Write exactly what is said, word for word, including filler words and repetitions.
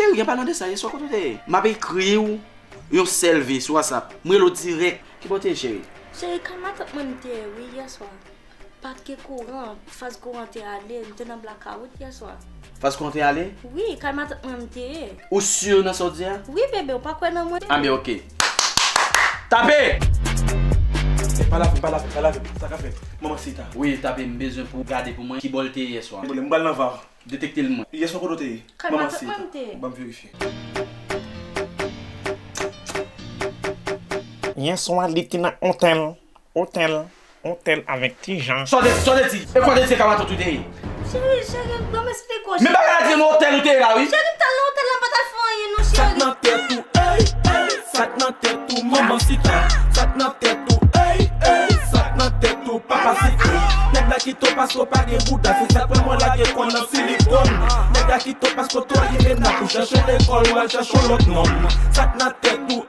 Cheri, an palan de sa, yèswa kote w te ye? M ap ekri w yon sèl V sou WhatsApp. M rele w dirèk. Ki bò w te ye, cheri? Cheri, kay matant mwen m te ye wi yèswa. Pa t gen kouran, faz kouran te ale, m te nan blakawout yèswa. Faz kouran te ale? Wi, kay matant mwen m te ye. Ou si nan sa w di a? Wi bebe, ou pa kwè nan mwen? Anben oke. Tape! Pale avè m, pale avè m, pale avè m. Sa k ap fèt? Manman Sita. Wi, tape, m bezwen pou w gade pou mwen ki bò l te ye yèswa. Gen pwoblèm, m pral nan va. Detekte l mwen. Yèswa kote w te ye? Manman Sita. Ban m verifye. Yèswa li te nan otèl, otèl, otèl avèk Ti Jan. Sa w te, sa w te di? E kwa w te di se ka matant ou te ye? Cheri, cheri, ban m eksplike w cheri. Men bagay la di nan otèl ou te ye la wi. Cheri, m t al nan otèl la, m pa t al fè anyen non cheri. Sa k nan tèt ou, ey, ey, sa k nan tèt ou, manman Sita. Sa k nan tèt ou, ey, ey, sa k nan tèt ou, papa Sita. Nèg la kite w paske w pa gen bouda, se sa k fè mwen lage kò nan silikòn. Nèg la kite w paske w twò limena pou chèche lekòl, ou al chèche yon lòt nonm. Sa k nan tèt ou,